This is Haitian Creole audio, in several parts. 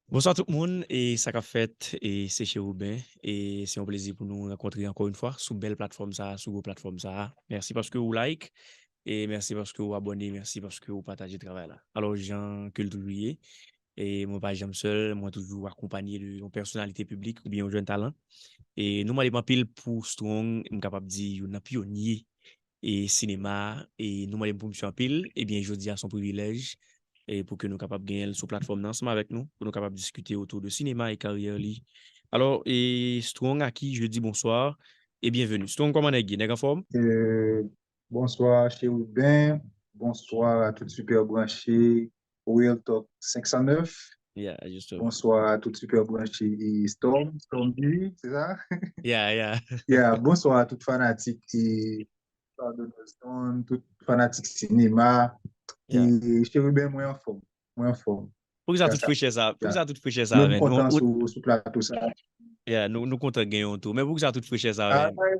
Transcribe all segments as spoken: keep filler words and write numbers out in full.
Bonswa tout moun, e sa k ap fèt, e se Cherubin, e se yon plezi pou nou rankontre ankò yon fwa sou bèl platfòm sa a, sou gwo platfòm sa a. Mèsi paske ou like, e mèsi paske ou abòne, mèsi paske ou pataje travay la. Alò, jan ke l toujou ye, e mwen pa janm sèl, mwen toujou akonpanye de yon pèsonalite piblik oubyen yon jèn talan. E nou mande m anpil pou Strong, m kapab di youn nan pyonye e sinema a, e nou mande m pou misye anpil, ebyen, jodi a se yon privilèj, e pou ke nou kapab genyen l sou platfòm nan ansanm avèk nou, pou nou kapab diskite otou de sinema e karyè li. Alò, e Strong, à qui je dis bonsoir et bienvenue. Strong, kòman nèg ye? Nèg anfòm? Euh, bonsoir Cherubin, bonsoir à tout super branché, Real Talk cinq cent neuf. Yeah, justement. Bonsoir à tout super branché et Storm, Storm B, c'est ça? Yeah, yeah. Yeah, bonsoir à tout fanatik e Donald Stone, tout fanatik sinema. Yeah. E Cherubin, mwen anfòm. Mwen anfòm. Poukisa Yeah, tout sa- frechè sa? Poukisa tout frechè sa, Nou man? Ou, kontan ou, sou, sou plato sa. yeah, nou, nou kontan gen yon tou. Men poukisa tout frechè sa, Ah, man?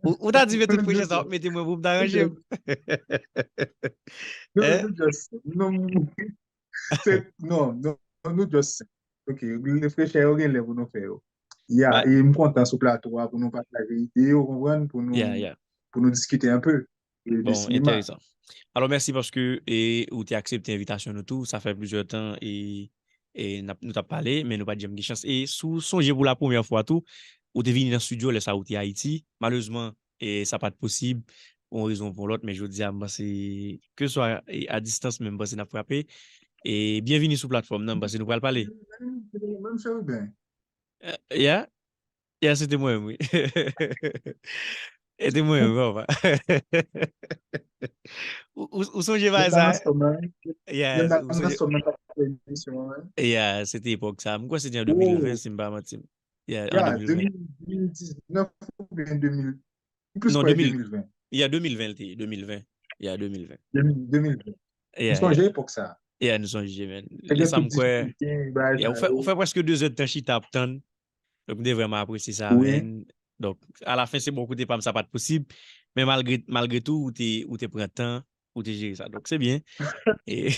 Ou, ou ta di men tout frechè sa, w ap mete mwen pou m ta ranje m. Non, Hein? nou just, non, se, non, non, nou just, ok, le frechè yo gen lè pou nou fè yo. Ya, Ba- e m kontan sou plato a pou nou pataje ide, ou konprann, pou nou, Yeah, yeah. pou nou diskite un peu de, de Bon, sinema. Enteresan. Alò, mèsi paske e, ou te aksepte envitasyon nou tou. Sa fè plizyè tan e, e n ap, nou t ap pale, men nou pa t janm gen chans. E si w sonje pou la premyè fwa tou, ou te vini nan estidyo lè sa ou te Ayiti. Malerezman, e sa pa t posib, pou yon rezon ou pou yon lòt, men jodi a, m panse, ke swa e, a distans, men m panse n ap frape. E byenvini sou platfòm nan, m panse nou pral pale. Menm, menm Cherubin. Eh, yeah? Yeah, se te mwen menm, wi. Se te mwen menm, papa. Ou, ou, ou sonje bagay Menm sa? nan sòm nan, Yeah, menm ou nan sonje. Sòm nan k ap fè emisyon an, wi. Yeah, se te epòk sa. M kwè se te an Oh. de mil ven, si m pa manti. Yeah, an Ya, de mil ven. de mil diznèf oubyen de mil, m plis Non, kwè de mil. de mil ven. Yeah, de mil ven l te ye, de mil ven. Yeah, de mil ven. De mil, de mil ven. M Yeah, sonje yeah. epòk sa. Yeah, nou sonje, man. Te Lè gen sa tout m kwè, difikilte, bagay yeah, ou sa fè, yo. Ou fè prèske de zè tan chita ap tann. Donk, m te vrèman apresye sa, Wi. Man. Donk, alafen, se bò kote pa m, sa pa t posib. Men malgre, malgre tou, ou te, ou te pran tan, ou te jere sa. Donk, se byen. E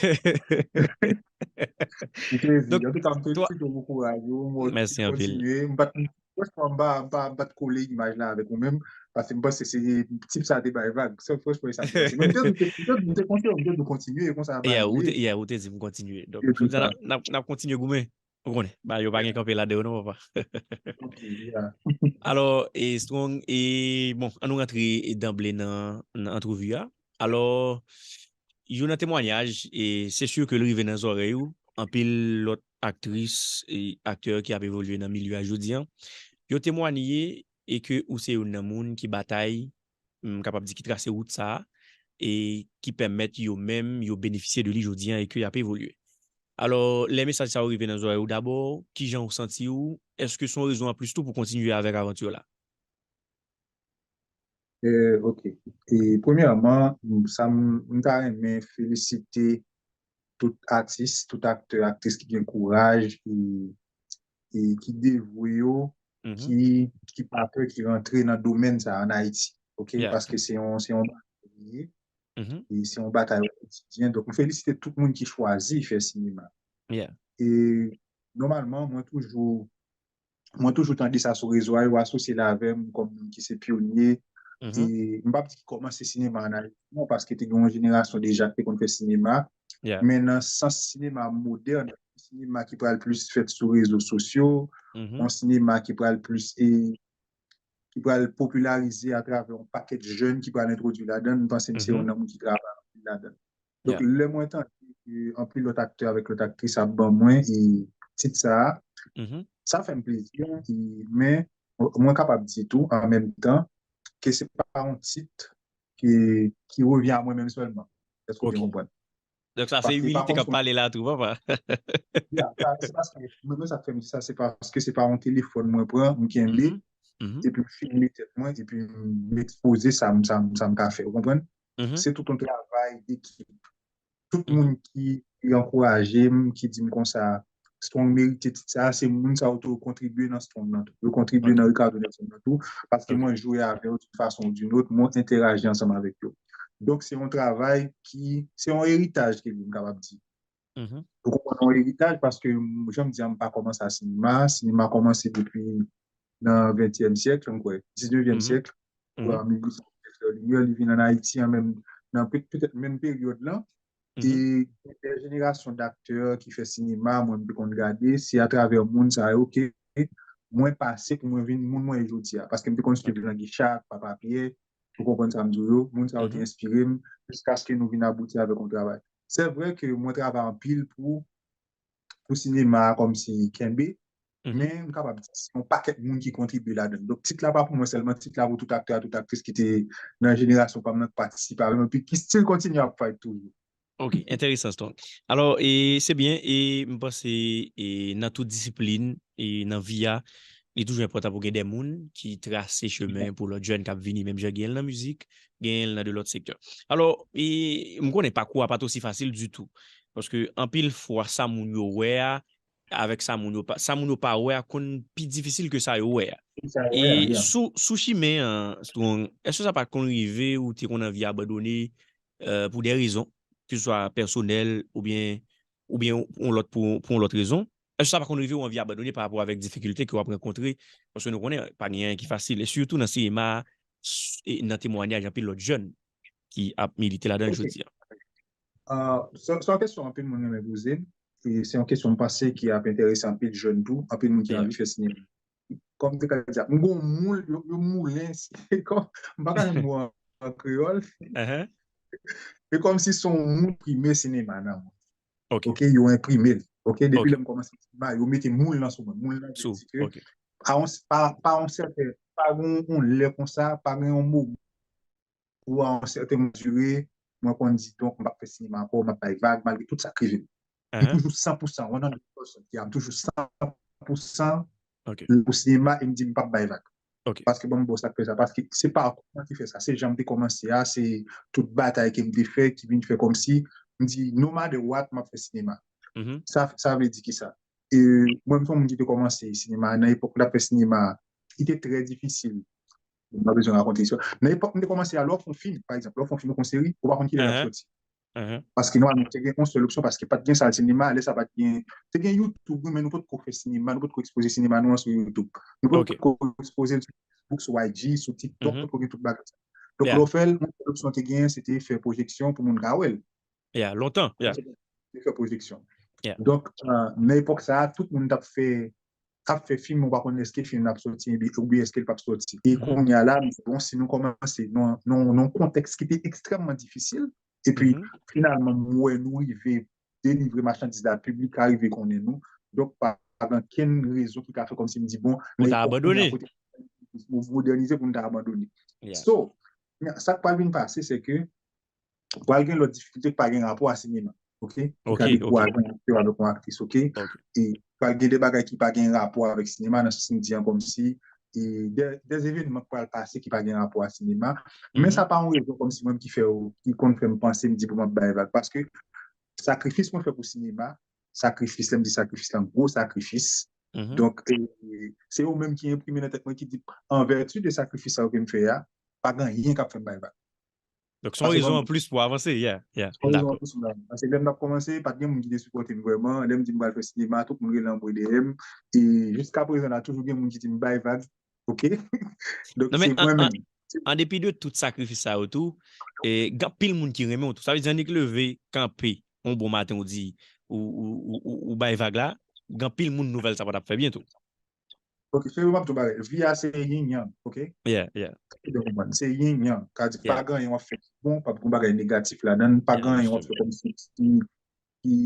M plezi. Donk, Antouka, m twa- felisite w pou kouraj ou, m wè w Mèsi toujou anpil. Kontinye. M pa t, franchman, m pa, m pa, m pa t kole imaj la avèk ou menm, paske m panse se tip sa te bay vag. Se, franchman, e sa m panse. Men m te di w, m te, m te, m te konseye w, m te di w kontinye, e konsa a Yeah, ou te, valiye. Yeah, ou te di m kontinye. Donk, E tou jodi a, n sa. ap, n ap, n ap kontinye goumen. Ou konnen, bagay yo pa gen kanpe ladan yo non, papa. Ok, yeah. Alò, e Strong, e bon, an nou rantre e danble nan, nan antrevi a. Alò, youn nan temwanyaj, e se si ke l rive nan zòrèy ou, anpil lòt aktris e aktè ki ap evolye nan milye a jodi a, yo temwanye e ke ou se youn nan moun ki batay, m kapab di ki trase wout sa a, e ki pèmèt yo menm yo benefisye de li jodi a e ke y ap evolye. Alò, lè mesaj sa yo rive nan zòrèy ou, dabò, kijan ou santi w? Èske se yon rezon anplis tou pou kontinye avèk avanti la? Eh, ok. E premyèman, m, sa m, m ta renmen felisite tout atis, tout aktè, aktris ki gen kouraj e, e ki devwe yo, Mhm. ki, ki pa pè, ki rantre nan domèn sa an Ayiti. Ok? Yeah. Paske se yon, se yon batay li ye. Mhm. E se yon batay o kotidyen. Donk, m felisite tout moun ki chwazi fè sinema. Yeah. E nòmalman, mwen toujou, mwen toujou tande sa sou rezo a, yo asosye l avè m kòm moun ki se pyonye. Mhm. E m p ap di ki kòmanse sinema an Ayiti, non, paske te gen yon jenerasyon deja ki te konn fè sinema. Yeah. Men nan sans sinema modèn, sinema ki pral plis fèt sou rezo sosyo, Mhm. yon sinema ki pral plis, e, ki pral popilarize atravè yon pakèt jèn ki pral entwodui ladan l, m panse m se Mhm. yon nan moun ki travay anpil ladan l. Donk, Yeah. lè mwen tande ke anpil lòt aktè avèk lòt aktris ap ban mwen e tit sa a, Mhm. sa fè m plezi, e, men mwen kapab di tou, an menm tan, ke se pa yon tit ki, ki revyen a mwen menm sèlman. Èske w byen Ok. konprann? Donk, sa se Paske pa imilite k ap kòmsi pale la tou, papa. Ya, sa, se paske, mwen, mwen, sa k fè m di sa, se paske se pa yon telefòn mwen pran, m kenbe, Mhm. Mhm. epi m filme tèt mwen, epi m ekspoze sa m, sa m, sa m ka fè. Ou konprann? Mhm. Se tout yon travay dekip. Tout Mhm. moun ki, ki ankouraje m, ki di m konsa, Strong merite tit sa, se moun sa yo tou yo kontribye nan Strong nan tou. Yo kontribye Ok. nan Ricardo Nelson nan tou, paske Ok. mwen jwe avè yo d'une façon ou d'une autre, mwen entèraji ansanm avèk yo. Donk, se yon travay ki, se yon eritaj ke m kapab di. Ou konprann, yon eritaj, paske, jan m di a, m pa kòmanse a sinema. Sinema kòmanse depi nan ventyèm syèk, m kwè, diznevyèm syèk, mil uit san Limyè, li vin ann Ayiti an menm, nan pe- petèt menm peryòd lan. E de jenerasyon daktè ki fè sinema, mwen m te konn gade, se atravè moun sa yo ke mwen pase pou mwen vin moun mwen ye jodi a. Paske m te konn swiv Jean Guichard, Papa Pierre, ou konprann sa m di w yo, moun sa yo te enspire m, jiskaske nou vin abouti avèk yon travay. Se vre ke mwen travay anpil pou, pou sinema a kòmsi kenbe, men m kapab di se yon pakèt moun ki kontribye ladan l. Donk, tit la pa pou mwen sèlman, tit la pou tout aktè ak tout aktris ki te nan jenerasyon pa m nan, ki patisipe avè m, epi ki still kontinye ap fight toujou. Ok, enteresan, Strong. Alò, e, se byen, e m panse, e, nan tout disiplin, e nan vi a, li toujou enpòtan pou gen de moun ki trase chemen pou lòt jèn k ap vini, menm jan genyen l nan mizik, genyen l nan de lòt sektè. Alò, e, m konnen pakou a pa t osi fasil ditou, paske anpil fwa sa moun yo wè a, avèk sa moun yo pa, sa moun yo pa wè a konn pi difisil ke sa yo wè a. E sou, sou chimen an, Strong, èske sa pa t konn rive ou te konn anvi abandone, e, pou de rezon, ke se swa pèsonèl oubyen, oubyen yon lòt, pou, pou yon lòt rezon? Èske sa pa konn rive w anvi abandone pa rapò avèk difikilte ke w ap rankontre? Paske nou konnen pa gen anyen ki fasil, e sitou nan sinema, e nan temwayaj anpil lòt jèn ki ap milite ladan l jodi a. Se yon kesyon anpil moun renmen poze, e se yon kesyon m panse ki ap enterese anpil jèn tou, anpil moun ki anvi fè sinema. Kòm te ka di a, m gon moul, yo, yo moulen, se kòm, m pa ka jwenn mo an kreyòl. Se kòmsi se yon moul enprime sinema nan mwen. Ok, yo enprime l. Ok, depi lè m kòmanse sinema, yo mete moul lan sou mwen. Moul lan vle di ke pa yon, pa, pa yon sèten, pa gen yon lè konsa, pa gen yon moman pou a yon sèten mezire, mwen konn di, donk, m p ap fè sinema ankò, m ap bay vag, malgre tout sa k rive m. M toujou san pou san, one hundred percent, yeah, m toujou san pou san pou sinema e m di m p ap bay vag. Paske ban m ba w sa k fè sa, paske se pakou mwen ki fè sa, se jan m te kòmanse a, se tout batay ke m te fè ki vin fè kòmsi m di, no matter what, m ap fè sinema. Sa, sa vle di kisa? E mwen, m se yon moun ki te kòmanse sinema nan epòk m t ap fè sinema, li te trè difisil. M pa bezwen rakonte istwa. Nan epòk m te kòmanse a, lè w ap fè yon fim, pa egzanp, lè w ap fè yon fim oubyen yon seri, ou pa konn kilè l ap soti. Paske nòmalman, te gen yon sèl opsyon, paske pa t gen sal sinema, lè sa pa t gen, te gen YouTube, wi, men nou potko fè sinema, nou potko ekspoze sinema nou an sou YouTube. Nou potko ekspoze l sou Facebook, sou I G, sou TikTok, potko gen tout bagay sa. Donk, lè w fè l, yon sèl opsyon te genyen, se te fè pwojeksyon pou moun ka wè l. Yeah, lontan, yeah. Te fè pwojeksyon. Donk, nan epòk sa a, tout moun t ap fè, t ap fè fim, ou pa konn èske fim nan ap soti oubyen èske l p ap soti. E kounye a la, m di, bon, si nou kòmanse nan yon kontèks ki te ekstrèmman difisil, epi finalman, m wè nou rive delivre machandiz la, piblik la rive konnen nou. Donk, pa, pa gen okenn rezon ki ka fè kòmsi m di, bon, pou ta abandone. Modènize pou n ta abandone. So, sa k pral vin pase, se ke pral gen lòt difikilte ki pa gen rapò a sinema. Ok? Ou ka dekouraje yon aktè avèk yon aktris, ok? E pral gen de bagay ki pa gen rapò avèk sinema, nan sans m di an kòmsi, e de, de evènman k pral pase ki pa gen rapò a sinema. Men sa pa yon rezon kòmsi mwen ki fè, ki konn fè m panse, m di bon, m ap bay vag. Paske sakrifis mwen fè pou sinema, sakrifis, lè m di sakrifis lan, gwo sakrifis. Donk, e, se yo menm ki enprime nan tèt mwen ki di, an vèti de sakrifis sa yo ke m fè a, pa gen anyen k ap fè m bay vag. Donk, se yon rezon anplis pou avanse, yeah, yeah. M dakò. Paske lè m t ap kòmanse, pa t gen moun ki te sipòte m vrèman. Lè m di m pral fè sinema, tout moun rele anmwe dèyè m. E jiska prezan la, toujou gen moun ki di m bay vag. Ok? Donk, se mwen menm. An depi de tout sakrifis sa yo tou, e, gen anpil moun ki renmen w tou. Sa vle di, annik leve, kanpe, yon bon maten, ou di, ou, ou, ou, ou, ou bay vag la, gen anpil moun nouvèl sa pa t ap fè byen tou. Ok, se yo m ap di w bagay. Vi a se yin yang, ok? Yeah, yeah. Se yin yang. Ka di, pa gen anyen w ap fè ki bon, p ap gen bagay negatif ladan l, pa gen anyen w ap fè kòmsi ki, ki,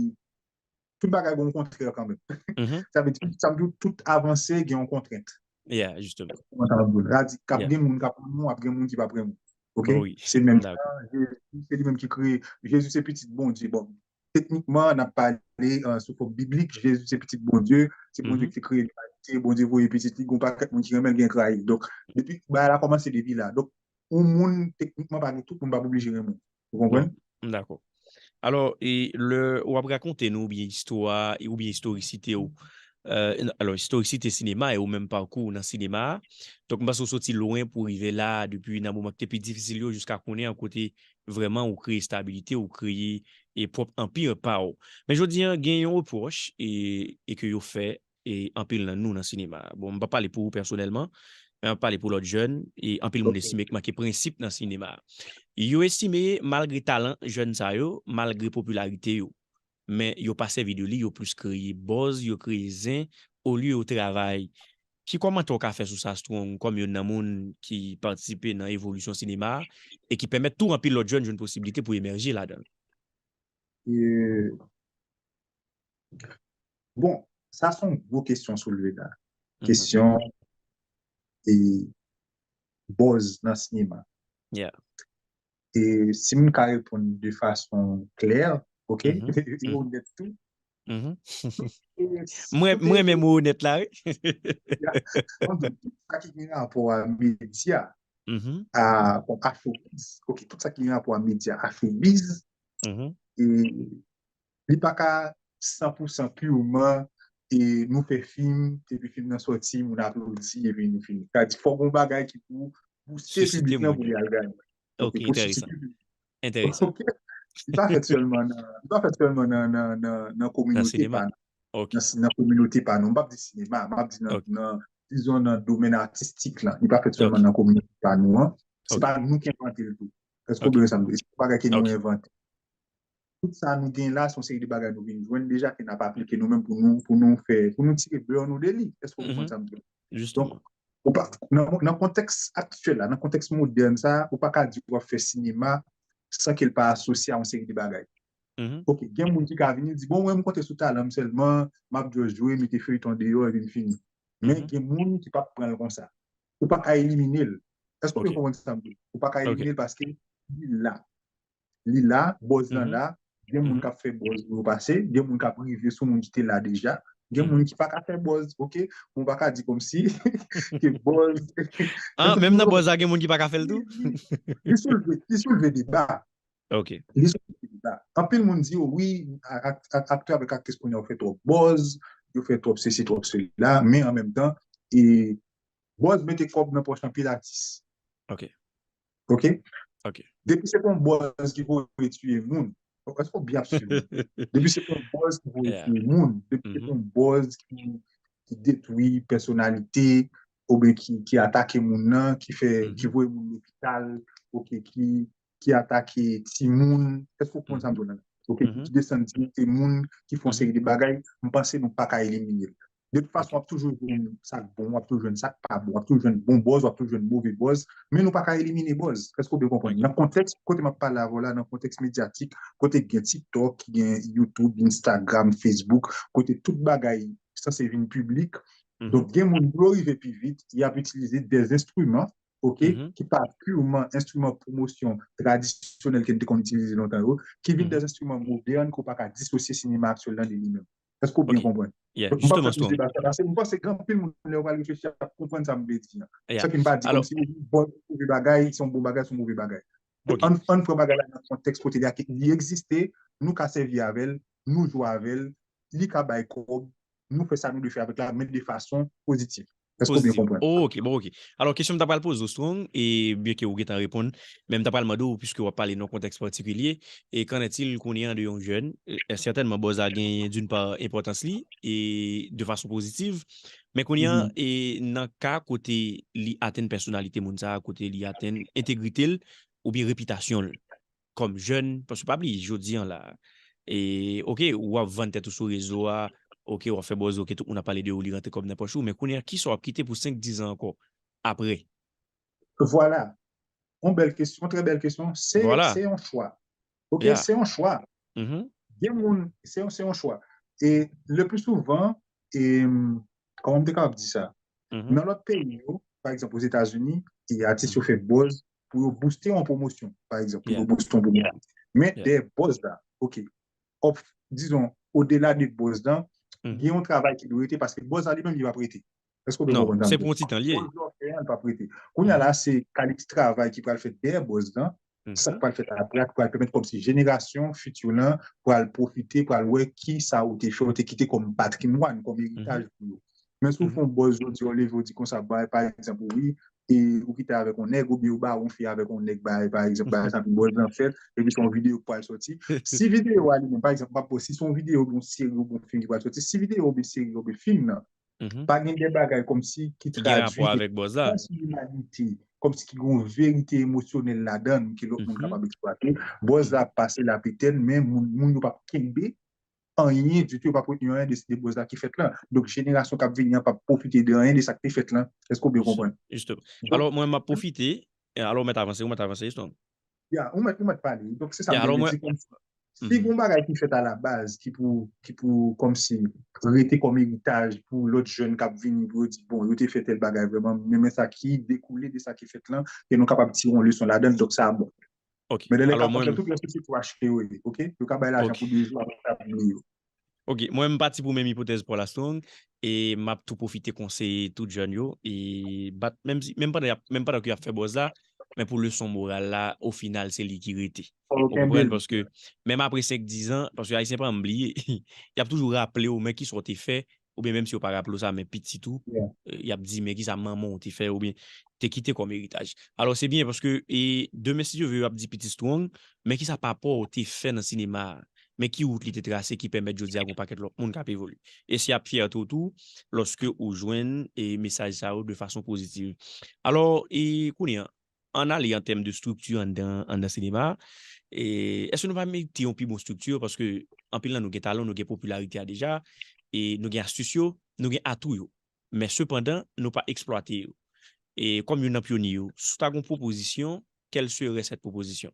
tout bagay gen yon kontrè kanmenm. Sa vle di, sa m di w, tout avanse gen yon kontrent. Yeah, jisteman. Sa di, k ap gen moun k ap renmen w, ap gen moun ki p ap renmen w. Ok? Se menm jan, Jezi, se li menm ki kreye. Jezi se pitit Bondye. Bon, teknikman, n ap pale, e, sou fòm biblik, Jezi se pitit Bondye, se Bondye ki te kreye limanite, Bondye voye pitit li, gen yon pakèt moun ki renmen l, gen k rayi l. Donk, depi, bagay la kòmanse depi la. Donk, yon moun, teknikman, pa gen, tout moun p ap oblije renmen w. Ou konprann? M dakò. Alò, e lè w ap rakonte nou oubyen istwa, oubyen istorisite w, e, alò, istorisite sinema e ou menm pakou w nan sinema a, donk, m panse w soti lwen pou w rive la, depi nan moman ki te pi difisil yo jiska kounye a, kote vrèman ou kreye estabilite, ou kreye e pwòp anpir pa w. Men jodi a, gen yon repwòch e, e ke yo fè e anpil nan nou nan sinema. Bon, m pa pale pou ou pèsonèlman, men m ap pale pou lòt jèn, e anpil moun estime ke manke prensip nan sinema. Yo estime, malgre talan jèn sa yo, malgre popilarite yo, men yo pa sèvi de li, yo plis kreye buzz, yo kreye zen, olye yo travay. Ki kòmantè w ka fè sou sa, Strong, kòm youn nan moun ki patisipe nan evolisyon sinema a, e ki pèmèt tou anpil lòt jèn jwenn posiblite pou emèje ladan l? E, bon, sa se yon gwo kesyon w soulve la. Kesyon e buzz nan sinema. Yeah. E si m ka reponn de fason klè, ok, e onèt tou. Mhm. Mwen, mwen menm ou onèt la, wi. Sa ki gen rapò a medya, a, bon, a showbiz, ok, tout sa ki gen rapò a medya, a showbiz, Mhm. e li pa ka san pou san purman e nou fè fim, epi fim nan sòti, moun aplodi, epi nou fini. Sa di fò gon bagay ki pou bouste piblik lan pou li al gade. Ok, enteresan. Enteresan. Ok. Li pa fèt sèlman nan, li pa fèt sèlman nan, nan, nan, nan kominote pa nou. Ok. Nan, nan kominote pa nou. M p ap di sinema, m ap di nan, nan, dizon nan domèn atistik lan. Li pa fèt sèlman nan kominote pa nou an. Se pa nou ki envante l tou. Èske w konprann sa m di? Se yon bagay ke nou envante. Tout sa nou gen la, se yon seri de bagay nou vin jwenn deja, ke n ap aplike nou menm pou nou, pou nou fè, pou nou tire bè nou de li. Èske w konprann sa m di? Jisteman. Ou pa, nan, nan kontèks aktyèl la, nan kontèks modèn sa, ou pa ka di w ap fè sinema san ke l pa asosye a yon seri de bagay. Ok, gen moun ki ka vini di, bon, mwen m konte sou talan m sèlman, m ap just jwe, mete feyton deyò, epi m fini. Men gen moun ki p ap pran l konsa. Ou pa ka elimine l. Èske w byen konprann sa m di? Ou pa ka elimine l paske li la. Li la, buzz lan la, gen moun k ap fè buzz pou yo pase, gen moun k ap rive sou moun ki te la deja, gen moun ki pa ka fè buzz, ok? Ou pa ka di kòmsi ke buzz. Ah, menm nan buzz la, gen moun ki pa ka fè l tou? Li soulve, li soulve deba. Ok. Li soulve deba. Anpil moun di, oh, wi, aktè avèk aktris kounye a yo fè twòp buzz, yo fè twòp sesi, twòp sela, men an menm tan, e buzz mete kòb nan pòch anpil atis. Ok. Ok? Ok. Depi se pa yon buzz ki voye tiye moun, èske w byen ap swiv mwen? Depi se pa yon buzz ki voye tiye moun, depi se pa yon buzz ki, ki detwi pèsonalite, oubyen ki, ki atake moun nan, ki fè, ki voye moun lopital, ok, ki, ki atake timoun, èske w konprann sa m di w la? Ok, ki desann diyite moun, ki fè yon seri de bagay, m panse nou pa ka elimine l. De tout fason, w ap toujou jwenn sa k bon, w ap toujou jwenn sa k pa bon, w ap toujou jwenn bon buzz, w ap toujou jwenn move buzz, men nou pa ka elimine buzz. Èske w byen konprann? Nan kontèks kote m ap pale avè w la, nan kontèks medyatik, kote gen TikTok, gen YouTube, Instagram, Facebook, kote tout bagay sanse vin piblik. Donk, gen moun pou yo rive pi vit, y ap itilize dèzenstriman, ok, ki pa purman enstriman pwomosyon tradisyonèl ke n te konn itilize lontan yo, ki vin dèzenstriman modèn ke w pa ka disosye sinema aktyèl lan de li menm. Èske w byen konprann? Donk, m p ap fè plis deba sa, paske m panse gen anpil moun lè yo pral reflechi ap konprann sa m vle di an. Sa ki m pa di kòmsi buzz se yon move bagay, se yon bon bagay, se yon move bagay. Ann, ann pran bagay la nan kontèks kote li egziste, nou ka sèvi avè l, nou jwe avè l, li ka bay kòb, nou fè sa nou dwe fè avèk la, men de fason pozitif. Èske w byen konprann? Ok, bon, ok. Alò, kesyon m ta pral poze w, Strong, e byen ke ou gentan reponn, men m ta pral mande w, piske w ap pale nan kontèks patikilye, e qu'en est-il kounye a de yon jèn, e sètènman buzz la genyen d'une part enpòtans li, e de fason pozitiv, men kounye a, e nan ka kote li atenn pèsonalite moun sa a, kote li atenn entegrite l, oubyen repitasyon l, kòm jèn, paske pa bliye, jodi an la, e, ok, w ap vann tèt ou sou rezo a, ok, w ap fè buzz, ok, tout moun ap pale de ou, li rantre kòb nan pòch ou, men kounye a, kisa w ap kite pou senk, diz an ankò, apre? Vwala. Yon bèl kesyon, yon trè bèl kesyon. Se, se yon chwa. Ok, se yon chwa. Gen moun, se yon, se yon chwa. E le pli souvan, e, kòman m te kapab di sa? Nan lòt peyi yo, pa egzanp, Ozetazini, e atis yo fè buzz pou yo booste yon pwomosyon, pa egzanp, pou yo booste yon pwomosyon. Men dèyè buzz la, ok, dizon, odela de buzz lan, gen yon travay ki dwe rete, paske buzz la li menm li p ap rete. Èske w byen konprann sa m di? Se pou yon ti tan l ye. Buzz lan fè an, li p ap rete. Kounye a la, se kalite travay ki pral fèt dèyè buzz lan, sa k pral fèt apre a, ki pral pèmèt kòmsi jenerasyon fiti lan pral pwofite, pral wè ki sa ou te fè, ou te kite kòm patrimwàn, kòm eritaj pou yo. Men si w fè yon buzz jodi a, w leve, w di konsa, bay, pa egzanp, wi, e ou kite avèk yon nèg, oubyen ou ba yon fi avèk yon nèg, pa, pa egzanp, bagay sa, pou buzz lan fèt, epi se yon videyo ki pral sòti. Si videyo a li menm, pa egzanp, m ap pran, si se yon videyo, yon seri, yon fim ki pral sòti, si videyo oubyen seri oubyen fim nan, pa gen de bagay kòmsi ki traji de sans imanite, kòmsi ki gen yon verite emosyonèl ladan l ke lòt moun kapab eksplwate. Buzz la ap pase, l ap etèn, men moun, moun yo p ap kenbe anyen ditou, yo p ap retni anyen de, de buzz la ki fèt lan. Donk, jenerasyon k ap vini an p ap pwofite de anyen de sa k te fèt lan. Èske w byen konprann? Jisteman. Alò, mwen, m ap pwofite. Alò, ou mèt avanse, ou mèt avanse, Strong. Ya, ou mèt, ou mèt pale. Donk, se sa m vle di, kòmsi, si gen yon bagay ki fèt alabaz, ki pou, ki pou, kòmsi, rete kòm eritaj pou lòt jèn k ap vini, pou yo di, bon, yo te fè tèl bagay vrèman, men, men sa ki dekoule de sa ki fèt lan, ke nou kapab tire yon leson ladan l, donk sa bon. Men lè lè ka fèt, tout resous se pou achte yo ye, oke? Yo ka bay lajan pou de jou, apre sa, pou bliye yo. Ok, mwen, m pati pou menm ipotèz pa w la, Strong, e m ap tou pwofite konseye tout jèn yo, e bat, menm si, menm pandan y ap, menm pandan ke y ap fè buzz la, men pou leson moral la, o final, se li ki rete. Ou konprann? Paske, menm apre senk, diz an, paske Ayisyen pa janm bliye, y ap toujou raple w, men kisa w te fè, oubyen menm si yo pa raple w sa, men pitit ou, y ap di, men kisa manman w te fè, oubyen te kite kòm eritaj. Alò, se byen, paske, e, demen, si Dye vle, yo ap di pitit Strong, men kisa papa w te fè nan sinema a? Men ki wout li te trase ki pèmèt jodi a gen yon pakèt lòt moun k ap evolye. E se ap fyète w tou, lòske ou jwenn, e, mesaj sa yo de fason pozitiv. Alò, e, kounye a, ann ale an tèm de estrikti anndan, anndan sinema a, e, èske nou pa merite yon pi bon estrikti? Paske anpil nan nou gen talan, nou gen popilarite a deja, e nou gen astis yo, nou gen atou yo. Men sepandan, nou pa eksplwate yo. E kòm youn nan pyonye yo, si w ta gen yon pwopozisyon, quelle serait cette proposition?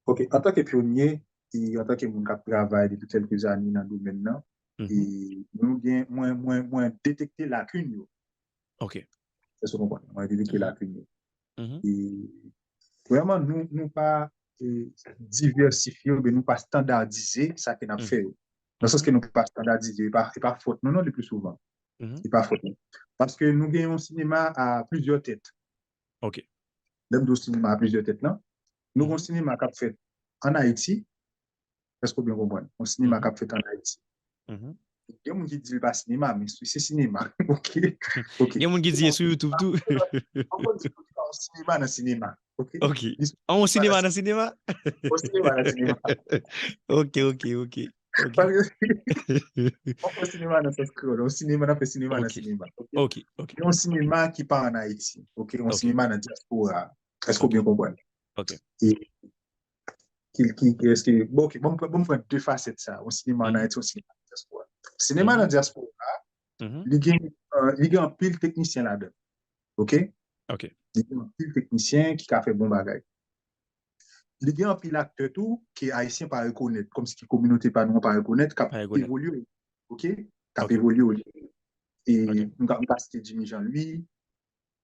Ok, antanke pyonye, e antanke moun k ap travay depi kèlke zane nan domèn nan, e nou gen, mwen, mwen, mwen detekte lakin yo. Ok. Èske w konprann? Mwen detekte lakin yo. E vrèman, nou, nou pa, e, divèsifye oubyen nou pa estandadize sa ke n ap fè yo. Nan sans ke nou pa estandadize, e pa, e pa fòt nou non, le pli souvan. E pa fòt nou. Paske nou gen yon sinema a plizyè tèt. Ok. Lè m di w sinema a plizyè tèt lan, nou gen yon sinema k ap fèt ann Ayiti, èske w byen konprann? Yon sinema k ap fèt ann Ayiti. Gen moun ki di l pa sinema, men se, se sinema. Ok. Ok. Gen moun ki di l sou YouTube tou. Yon sinema nan sinema. Ok. Ok. Yon sinema nan sinema? Yon sinema nan sinema. Ok, ok, ok. Ok. Paske yon sinema nan sans kreyòl, yon sinema nan fè sinema nan sinema. Ok. Ok, ok. Yon sinema ki pa ann Ayiti. Ok. Yon sinema nan dyaspora. Èske w byen konprann? Ok. E ki, ki, ki, èske, bon, ok, bon, bon, pran de fasèt sa. Yon sinema ann Ayiti, yon sinema nan dyaspora. Sinema nan dyaspora, li gen, e, li gen anpil teknisyen ladan. Ok? Ok. Li gen anpil teknisyen ki ka fè bon bagay. Li gen anpil aktè tou ke Ayisyen pa rekonèt, kòmsi ki kominote pa nou an pa rekonèt, k ap evolye. Ok? K ap evolye. E m ka, m ka site Jimmy Jean Louis,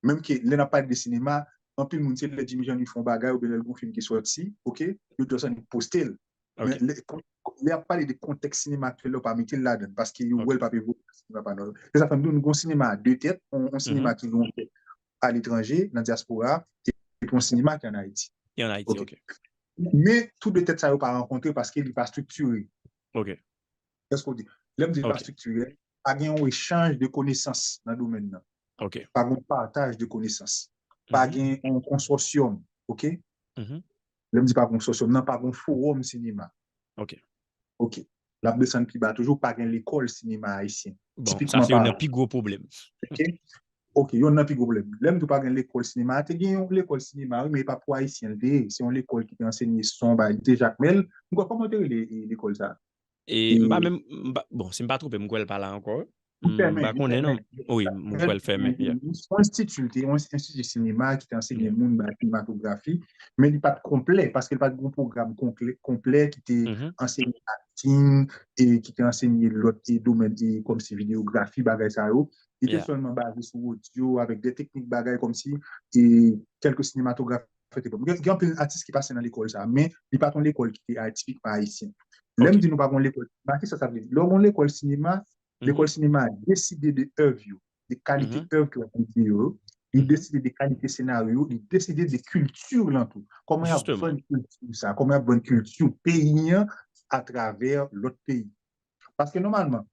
menm ke lè n ap pale de sinema, anpil moun se lè Jimmy Jean Louis fè yon bagay oubyen lè l gen yon fim ki sòti, ok, yo just annik poste l. Men lè, lè y ap pale de kontèks sinema aktyèl la, yo pa mete l ladan l, paske yo wè l p ap evolye nan sinema pa nou. Se sa fè m di w, nou gen yon sinema a de tèt, yon, yon sinema ki gen yon tèt aletranje, nan dyaspora, epi yon sinema ki ann Ayiti. Ki ann Ayiti, ok. Men, tou de tèt sa yo pa rankontre paske li pa estriktire. Ok. Èske w di, lè m di pa estriktire, pa gen yon echanj de konesans nan domèn nan. Ok. Pa gen yon pataj de konesans. Pa gen yon konsòsyòm, ok? Lè m di pa gen yon konsòsyòm, nan pa gen yon fowòm sinema. Ok. Ok. L ap desann pi ba toujou, pa gen lekòl sinema ayisyen. Bon, sa se youn nan pi gwo pwoblèm. Ok. Ok, youn nan pi gwo pwoblèm. Lè m di w pa gen lekòl sinema, te gen yon lekòl sinema, wi, men e pa pou ayisyen l te ye. Se yon lekòl ki te ansenye son, bay, li te Jakmèl. M kwè, kòman te rele, e, lekòl sa? E m pa menm, m pa, bon, si m pa twonpe m, m kwè l pa la ankò. M pa konnen non. Wi, m kwè l fèmen. Yon enstiti, l te yon enstiti sinema ki te ansenye moun bay sinematografi, men li pa t konplè, paske li pa t gen yon pwogram konplè, konplè ki te ansenye akting, e ki te ansenye lòt, e domèn, e kòmsi videyografi, bagay sa yo. Li te sèlman baze sou odyo, avèk de teknik bagay kòmsi, e kèlke sinematograf fè te bon. Gen, gen anpil atis ki pase nan lekòl sa, men li pa t yon lekòl ki te tipikman ayisyen. Lè m di nou pa gen yon lekòl, ba kisa sa vle di? Lè w gen yon lekòl sinema, lekòl sinema a deside de èv yo, de kalite èv ke w ap montre yo, li deside de kalite senaryo, li deside de kilti lan tou. Kòman y ap vann kilti sa? Kòman y ap vann kilti peyi an atravè lòt peyi? Paske nòmalman,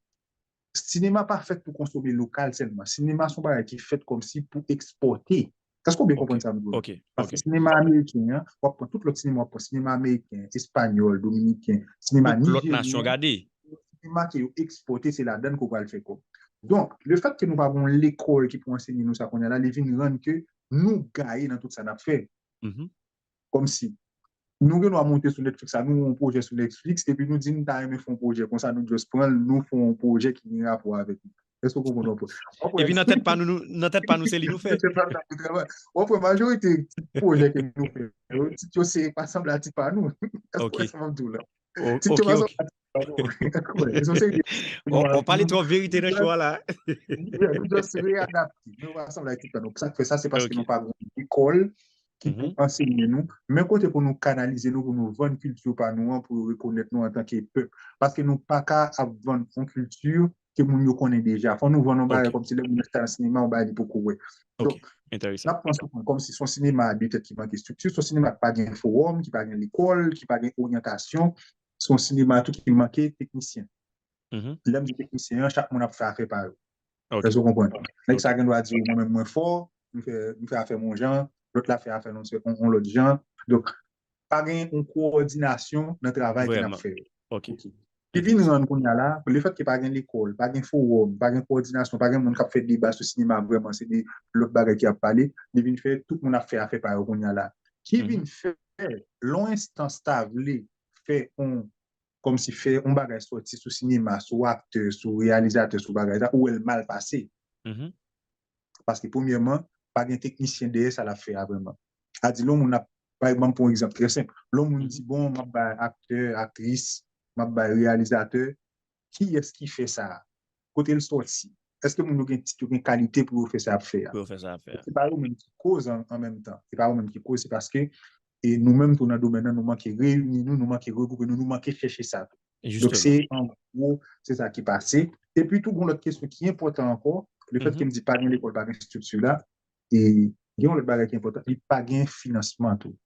Sinema pa fèt pou konsome lokal sèlman. Sinema se yon bagay ki fèt kòmsi pou ekspòte. Èske w byen konprann sa m di w la? Paske sinema ameriken an, w ap pran tout lòt sinema, w ap pran sinema ameriken, espanyòl, dominiken, sinema nijeryen, sinema ke yo ekspòte, se ladan ke w pral fè kòb. Donk, lefètke nou pa gen yon lekòl ki pou ansenye nou sa kounye a la, li vin rann ke nou gaye nan tout sa n ap fè. Kòmsi nou gen dwa monte sou Netflix la, nou wè yon pwojè sou Netflix, epi nou di nou ta renmen fè yon pwojè konsa, nou just pran l, nou fè yon pwojè ki gen rapò avèk li. Èske w konprann? Epi nan tèt pa nou, nan tèt pa nou, se li nou fè. W ap wè majorite ti pwojè ke nou fè yo, tit yo se pa sanble a tit pa nou. Èske w wè sa m ap di w la? Tit yo pa sanble a tit pa nou. On pale twòp verite nan show a la. Nou just reyadapte. Nou pa sanble a tit pa nou. Sa k fè sa, se paske nou pa gen lekòl ki pou ansenye nou, men kote pou nou kanalize nou, pou nou vann kilti pa nou an, pou yo rekonèt nou antanke pèp. Paske nou pa ka ap vann yon kilti ke moun yo konnen deja. Fò nou vann yon bagay kòmsi lè moun nan al nan sinema, yon bagay li poko wè. Donk, n ap pran sou kont kòmsi se yon sinema a de tèt ki manke estrikti, se yon sinema ki pa gen fowòm, ki pa gen lekòl, ki pa gen oryantasyon, se yon sinema tou ki manke teknisyen. Lè m di teknisyen an, chak moun ap fè afè pa yo. Èske w konprann? Nèg sa gen dwa di, mwen menm mwen fò, m fè, m fè afè m yon jan, lòt la fè afè l yon lòt jan. Donk, pa gen yon kowòdinasyon nan travay ke n ap fè yo. Ki vin rann kounye a la, lefètke pa gen lekòl, pa gen fowòm, pa gen kowòdinasyon, pa gen moun k ap fè deba sou sinema vrèman, se de lòt bagay ki ap pale, li vin fè tout moun ap fè afè pa yo kounye a la. Ki vin fè, lè yon enstans ta vle fè yon kòmsi fè yon bagay sòti sou sinema, sou aktè, sou reyalizatè, sou bagay sa, ou wè l mal pase. Paske premyèman, pa gen teknisyen dèyè sa l ap fè a vrèman. A di lè yon moun ap, pa egzanp, pou yon egzanp trè senp, lè yon moun di, bon, m ap bay aktè, aktris, m ap bay reyalizatè, kiyès ki fè sa a? Kote l sòti? Èske moun yo gen tit, yo gen kalite pou yo fè sa y ap fè a? Pou yo fè sa y ap fè a. Se pa yo menm ki koz an, an menm tan. Se pa yo menm ki koz, se paske e nou menm tou nan domèn nan, nou manke reyini nou, nou manke regwoupe nou, nou manke chèche sa tou. Donk, se an gwo, se sa ki pase. Epi tou, gen yon lòt kesyon ki enpòtan ankò, lefètke m di pa gen lekòl, pa gen estrikti la, e gen yon lòt bagay ki enpòtan, li pa gen finansman tou.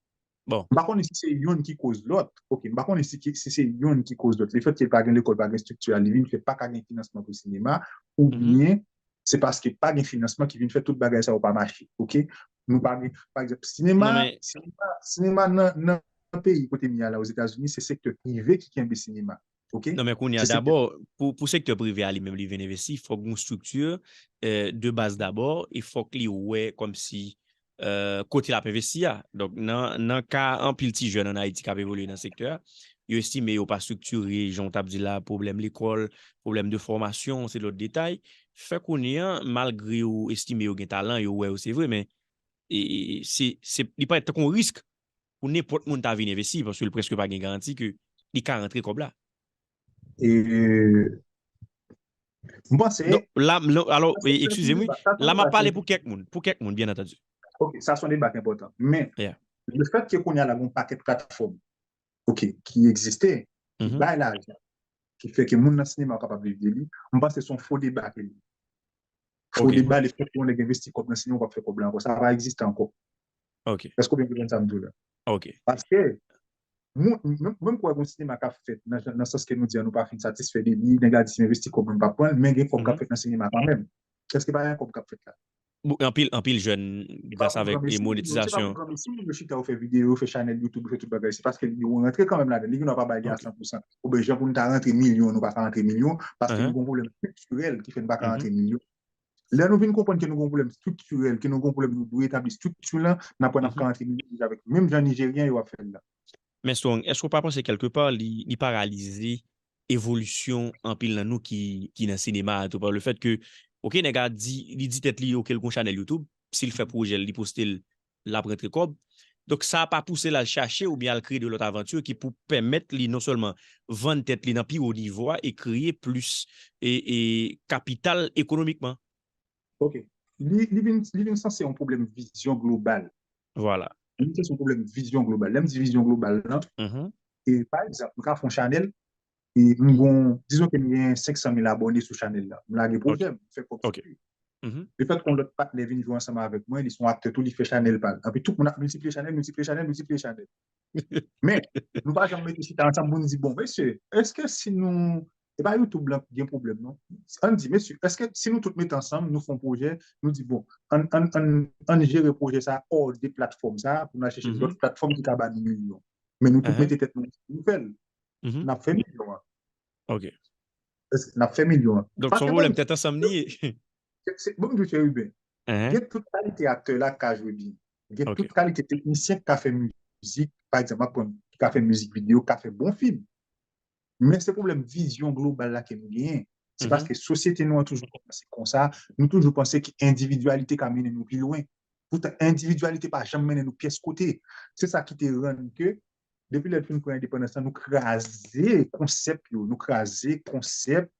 M pa konnen si se youn ki koz lòt. Ok, m pa konnen si, si se youn ki koz lòt. Lefètke pa gen lekòl, pa gen estrikti a, li vin fè pa ka gen finansman pou sinema, oubyen se paske pa gen finansman ki vin fè tout bagay sa yo pa mache. Ok? Nou pa gen, pa egzanp, sinema, sinema, sinema nan, nan peyi kote m ye a la, Ozetazini, se sektè prive ki kenbe sinema. Ok? Non, men kounye a, dabò, pou, pou sektè prive a li menm, li vin envesti, fòk gen yon estrikti, e, de baz dabò, e fòk li wè kòmsi, e, kote l ap envesti a. Donk, nan, nan ka anpil ti jèn ann Ayiti k ap evolye nan sektè a, yo estime yo pa estriktire, jan w t ap di la, pwoblèm lekòl, pwoblèm de fòmasyon, se lòt detay. Fè kounye a, malgre yo estime yo gen talan, yo wè yo, se vre, men e, e, se, se, li parèt tankou yon risk pou nenpòt moun ta vin envesti, paske l prèske pa gen garanti ke li ka rantre kòb la. E, m panse. Non, la, la, alò, e, eskize m, wi. La, m ap pale pou kèk moun, pou kèk moun, byen antandi. Ok, sa se yon deba ki enpòtan. Men, lefètke kounye a la, gen yon pakèt platfòm, ok, ki egziste, ki bay lajan, ki fè ke moun nan sinema yo kapab viv de li, m panse se yon fo deba ke li ye. Fo deba, lefètke yon nèg envesti kòb nan sinema, ou p ap fè kòb la ankò. Sa pa egziste ankò. Èske w byen konprann sa m di w la? Paske, moun, menm, menm kwè gen yon sinema k ap fèt, nan, nan sans ke nou di a, nou pa fin satisfè de li, nèg la di si m envesti kòb mwen, m p ap pran l, men gen kòb k ap fèt nan sinema kanmenm. Èske pa gen kòb k ap fèt la? Anpil, anpil jèn, gras avèk monetizasyon. Se pa pou granmesi, yo chita, yo fè videyo, yo fè chanèl YouTube, yo fè tout bagay. Se paske yo rantre kanmenm ladan. Li gen dwa pa bay li a san pou san. Oubyen jan pou nou ta rantre milyon, nou pa ka rantre milyon, paske nou gen yon pwoblèm estriktirèl ki fè nou pa ka rantre milyon. Lè nou vin konprann ke nou gen yon pwoblèm estriktirèl, ke nou gen yon pwoblèm, nou dwe etabli estrikti lan, n ap wè n ap ka rantre milyon deja avèk menm jan Nijeryen yo ap fè l la. Men Strong, èske w pa panse kèlkepa li, li paralize evolisyon anpil nan nou ki, ki nan sinema a tou, pa lefètke, ok, nèg la di, li di tèt li, ok, l gon chanèl YouTube, si l fè pwojè l, li poste l, l ap rantre kòb. Donk, sa a pa pouse l al chache oubyen al kreye de lòt avanti ki pou pèmèt li non sèlman vann tèt li nan pi wo nivo a e kreye plis e, e kapital ekonomikman. Ok. Li, li vin, li vin sanse yon pwoblèm vizyon global. Vwala. Li vin sanse yon pwoblèm vizyon global. Lè m di vizyon global lan, e pa egzanp, m ka fè yon chanèl, e m gon, dizon ke m gen senk san mil abòne sou chanèl la. M lage pwojè m, m fè kòb sou li. Lefètke yon lòt patnè vin jwe ansanm avèk mwen, li se yon aktè tou, li fè chanèl pa l. Anpi tout moun ap miltipliye chanèl, miltipliye chanèl, miltipliye chanèl. Men, nou pa janm mete chita ansanm pou n di, bon, mesye, èske si nou E pa YouTube lan ki gen pwoblèm, non. Ann di, mesye, èske si nou tout mete ansanm, nou fè yon pwojè, nou di, bon, ann, ann, ann, ann jere pwojè sa a hors de platfòm sa a, pou n al chèche lòt platfòm ki ka ba nou milyon. Men nou tout mete tèt nou, nou fè l. N ap fè milyon an. Ok. Èske n ap fè milyon an? Donk, se yon pwoblèm tèt ansanm li ye. Se, se, bon, m di w, Chérubin, gen tout kalite aktè la ki ka jwe byen. Gen tout kalite teknisyen ki ka fè mizik, pa egzanp, m ap pran, ki ka fè mizik videyo, ki ka fè bon fim. Men se pwoblèm vizyon global la ke nou genyen. Se paske sosyete nou an toujou kòmanse konsa, nou toujou panse ke endividyalite ka mennen nou pi lwen. Poutan, endividyalite pa janm mennen nou pyès kote. Se sa ki te rann ke, depi lè n fin pran endepandans lan, nou kraze konsèp yo, nou kraze konsèp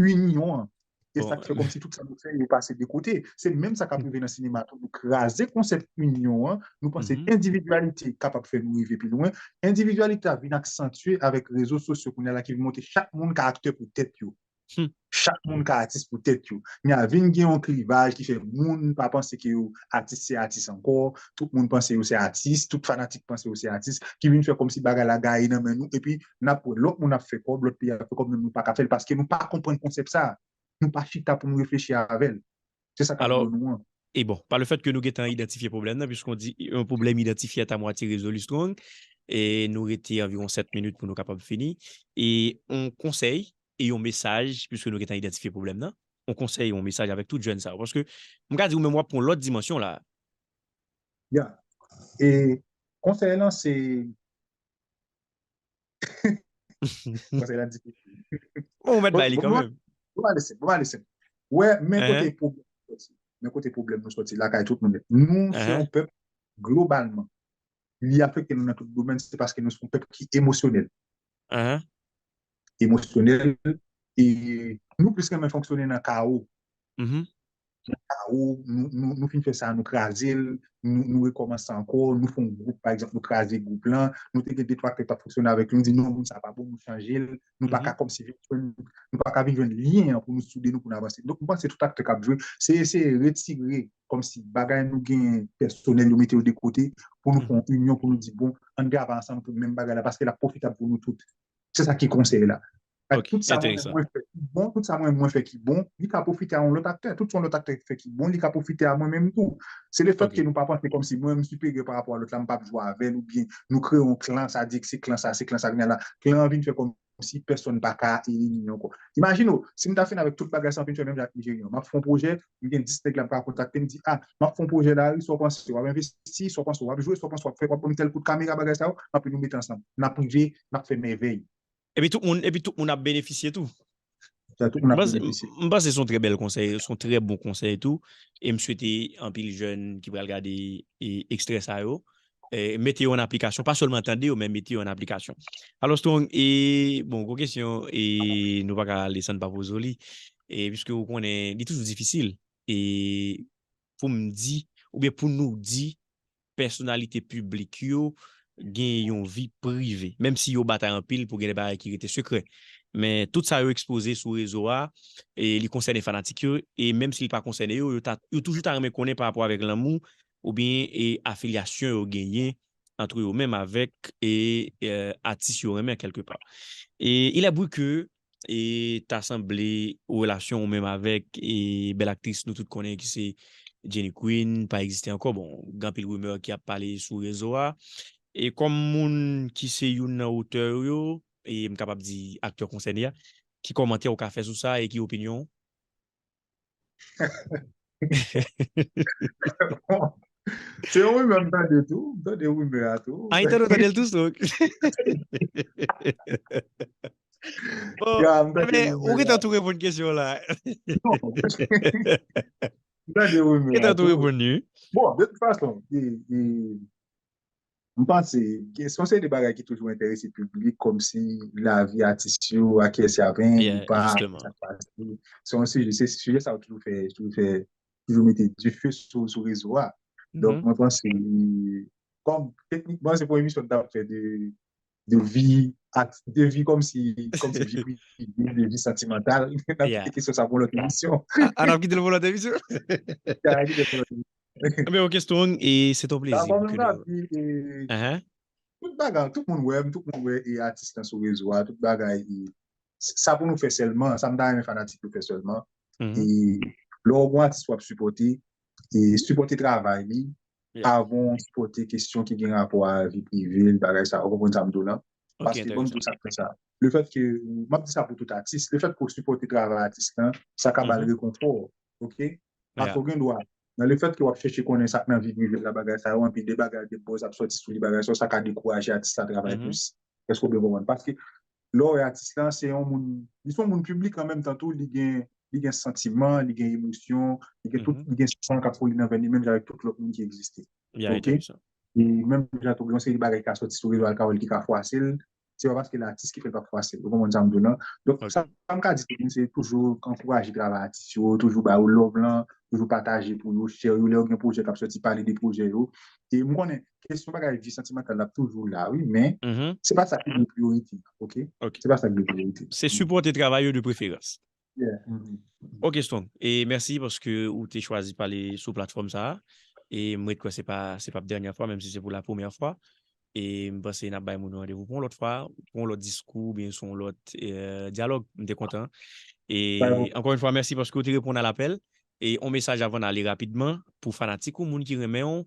inyon an. E sa k fè kòmsi tout sa nou fè yo pase de kote. Se menm sa k ap rive nan sinema tou. Nou kraze konsèp inyon an, nou panse endividyalite kapab fè nou rive pi lwen. Endividyalite a vin aksantye avèk rezo sosyo kounye a la ki vin montre chak moun ka aktè pou tèt yo. Chak moun ka atis pou tèt yo. Men a vin gen yon klivaj ki fè moun pa panse ke yo atis se atis ankò. Tout moun panse yo se atis, tout fanatik panse yo se atis, ki vin fè kòmsi bagay la gaye nan men nou. Epi n ap wè lòt moun ap fè kòb, lòt peyi ap fè kòb, men nou pa ka fè l paske nou pa konprann konsèp sa a. Nou pa chita pou nou reflechi avè l. Se sa k ap Alò, dlo nou an. E bon, pa le fèt ke nou gentan idantifye pwoblèm nan, piske on di, yon pwoblèm idantifye est à moitié résolu, Strong, e nou rete anviwon sèt minit pou nou kapab fini. E yon konsèy e yon mesaj, piske nou gentan idantifye pwoblèm nan, yon konsèy e yon mesaj avèk tout jèn sa yo. Paske m ka di ou menm w ap pran lòt dimansyon la. Ya. E konsèy lan se konsèy lan difisil. Bon, ou mèt bay li Bon, kanmenm. Bon, ale senp, bon, ale senp. Wè, men kote pwoblèm soti. Men kote pwoblèm nou soti lakay tout moun. Nou se yon pèp globalman. Li afekte nou nan tout domèn, se paske nou se yon pèp ki emosyonèl. Emosyonèl, e nou plis renmen fonksyone nan kawo. Nan kawo, nou, nou, nou fin fè sa, nou kraze l, nou, nou rekòmanse ankò, nou fè yon gwoup, pa egzanp, nou kraze gwoup lan, nou te gen de twa aktè k t ap fonksyone avèk li, nou di non, moun sa pa bon, nou chanje l, nou pa ka kòmsi vin jwenn, nou pa ka vin jwenn lyen an pou nou soude nou, pou nou avanse. Donk, mwen panse tout aktè k ap jwe, se eseye retire kòmsi bagay nou gen pèsonèl yo mete yo de kote, pou nou fè yon inyon, pou nou di, bon, ann travay ansanm pou menm bagay la, paske l ap pwofitab pou nou tout. Se sa ki konsèy la. Ak Ok, tout sa mwen enteresan. mwen fè ki bon, tout sa mwen mwen fè ki bon, li ka pwofite a yon lòt aktè. Tout sa yon lòt aktè fè ki bon, li ka pwofite a mwen menm tou. Se le fèt Ok. ke nou pa panse kòmsi mwen menm siperyè pa rapò a lòt la, m p ap jwe avè l, oubyen nou kreye yon klan, sa di se klan sa, se klan sa, kounye a la, klan an vin fè kòmsi pèsonn pa ka reyini ankò. Imajine w, si m ta fin avèk tout bagay sa, m fin fè menm jan ak Nijeryan. M ap fè yon pwojè, m gen dis nèg la m ka kontakte, m di, ah, m ap fè yon pwojè la, wi, sa w panse, w ap envesti, sa w panse, w ap jwe, sa w panse, w ap fè, w ap ban m tèl kout kamera, bagay sa yo, anpi nou mete ansanm. N ap rive, n ap fè mèvèy. Epi tout moun, epi tout moun ap benefisye tou. Sa, tout moun M ap panse, benefisye. m panse se yon trè bèl konsèy, se yon trè bon konsèy tou. E m swete anpil jèn ki pral gade e, ekstrè sa yo, e, mete yo an aplikasyon, pa sèlman tande yo, men mete yo an aplikasyon. Alò, Strong, e, bon, gwo kesyon, e, nou pa ka ale san n pa poze w li, e, piske ou konnen, li toujou difisil, e, pou m di, oubyen pou nou di, pèsonalite piblik yo gen yon vi prive, menm si yo batay anpil pou gen de bagay ki rete sekrè. Men tout sa yo ekspoze sou rezo a, e li konsène fanatik yo, e menm si li pa konsène yo, yo, ta, yo toujou ta renmen konnen pa rapò avèk lanmou oubyen e afilyasyon yo genyen ant yo menm avèk e, e atis yo renmen kèlkepa. E il est vrai que e ta sanble relasyon ou menm avèk e bèl aktris nou tout konnen ki se Jenny Queen pa egziste ankò. Bon, gen anpil rimè ki ap pale sou rezo a. E kòm moun ki se youn nan otè yo, e m kapab di aktè konsène a, ki kòmantè ou ka fè sou sa e ki opinyon w? Se yon rimè m tande tou, m tande rimè a tou. Ah, li tande, tande l tou, Strong. Bon, Ya, m tande men ou rimè gentan a. Tou reponn kesyon la. Non. M tande rimè a Gentan tou tou. Reponn li. Bon, de tout fason, e, e, m panse, gen, se yon seri de bagay ki toujou enterese piblik, kòmsi lavi atis yo, a kiyès y ap jwenn, Yeah, ou pa, jisteman. sa k pase. Se yon sijè, se sijè sa yo toujou fè, toujou fè, toujou mete dife sou, sou rezo a. Donk, Mhm. mwen panse, kòm teknikman, se pou emisyon n t ap fè de, de vi, ak, de vi kòmsi, kòmsi vi prive, de vi santimantal, n ap Yeah. kite kesyon sa pou lòt emisyon. A, a, n ap kite l pou lòt emisyon. N ap kite l pou lòt emisyon. Men ok, Strong, e se ton plezi Dakò, pou men ke m ap nou. di, e, Ahan. Tout bagay, tout moun wè m, tout moun wè, e atis lan sou rezo a, tout bagay, e, sa pou nou fè sèlman, sa m ta renmen fanatik yo fè sèlman. E lè w gen yon atis w ap sipòte, e sipòte travay li, avan w sipòte kesyon ki gen rapò a vi prive l, bagay sa, ou konprann sa m di w lan? Paske, bon, m di w sa k fè sa. Lefètke, m ap di sa pou tout atis, lefètke w sipòte travay atis lan, sa ka ba l rekonfò, oke? Paske w gen dwa, nan lefètke w ap chèche konnen sa k nan vi prive l la, bagay sa yo, anpi de bagay de buzz ap sòti sou li, bagay sa yo, sa ka dekouraje atis la travay plis. Èske w byen konprann? Paske lè w wè atis lan, se yon moun, li se yon moun piblik an menm tan tou, li gen, li gen santiman, li gen emosyon, li gen tout, li gen san k ap koule nan venn li, menm jan avèk tout lòt moun ki egziste. Oke? E menm jan tou, gen yon seri de bagay ki ka sòti sou rezo a, l ka wè l ki ka fwase l, se pa paske l atis ki fè l p ap fwase l. Ou konprann sa m di w lan? Donk, sa m ka di tou, se toujou ankouraje travay atis yo, toujou ba yo love lan, toujou pataje pou yo, share yo, lè yo gen pwojè k ap sòti, pale de pwojè yo. E m konnen, kesyon bagay vi santimantal la ap toujou la, wi, men se pa sa ki dwe priyorite, oke? Se pa sa ki dwe priyorite. Se sipòte travay yo de preferans. Ok, Strong. E mèsi paske ou te chwazi pale sou platfòm sa a. E m ret kwè se pa, se p ap dènyè fwa, menm si se pou la premyè fwa. E m panse n ap bay moun yo randevou pou yon lòt fwa, pou yon lòt diskou, oubyen sou yon lòt, eh, dyalòg. M te kontan. E ankò yon fwa, mèsi paske ou te reponn a lapèl. E yon mesaj avan n ale rapidman pou fanatik ou, moun ki renmen w,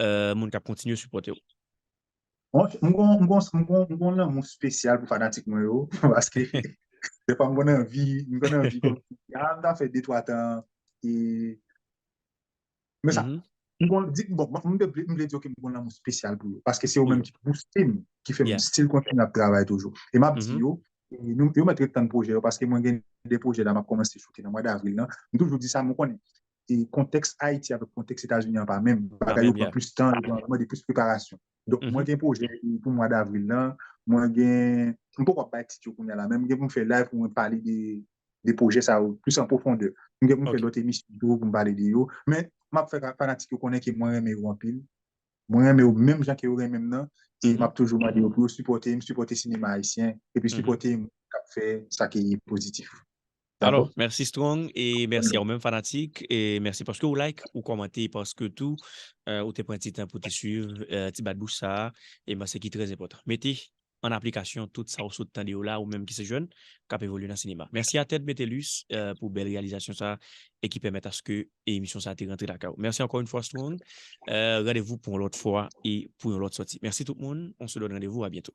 eh, moun k ap kontinye sipòte w. Bon, m gon, m gon, m gon, m gon lanmou espesyal pou fanatik mwen yo, paske defwa m konn anvi, m konn anvi kòm, a, m ta fè de twa tan, e, men sa, m gon, di, bon, m vle, m vle di yo ke m gon lanmou espesyal pou yo, paske se yo menm ki pouse m, ki fè m still kontinye ap travay toujou. E m ap di yo, e nou, yo mèt ret tann pwojè yo, paske mwen gen de pwojè la m ap kòmanse choute nan mwa davril lan. M toujou di sa, men w konnen, e kontèks Ayiti avèk kontèks Etazini an pa menm. Bagay yo pran plis tan, yo mande plis preparasyon. Donk, mwen gen pwojè pou mwa davril lan. Mwen gen, m poko ap bay tit yo kounye a la, men m gen pou m fè live pou mwen pale de, de pwoje sa yo plis an pwofondè. M gen pou m fè lòt emisyon tou pou m pale de yo. Men, m ap fè fanatik yo konnen ke mwen renmen yo anpil. Mwen renmen yo menm jan ke yo renmen m nan. E m ap toujou mande yo pou yo sipòte m, sipòte sinema ayisyen, epi sipòte moun k ap fè sa ki pozitif. Alò, mèsi Strong, e mèsi a ou menm fanatik, e mèsi paske ou like, ou kòmante, paske tou, eh, ou te pran ti tan pou te swiv, eh, ti bat bouch sa a, e m panse ki trè enpòtan. Mete an aplikasyon tout sa ou sot tande yo la, ou menm ki se jèn, k ap evolye nan sinema. Mèsi a Ted Metellus, eh, pou bèl reyalizasyon sa a, e ki pèmèt aske emisyon sa a te rantre lakay ou. Mèsi ankò yon fwa Strong, eh, randevou pou yon lòt fwa e pou yon lòt sòti. Mèsi tout moun, on se donne rendez-vous, à bientôt.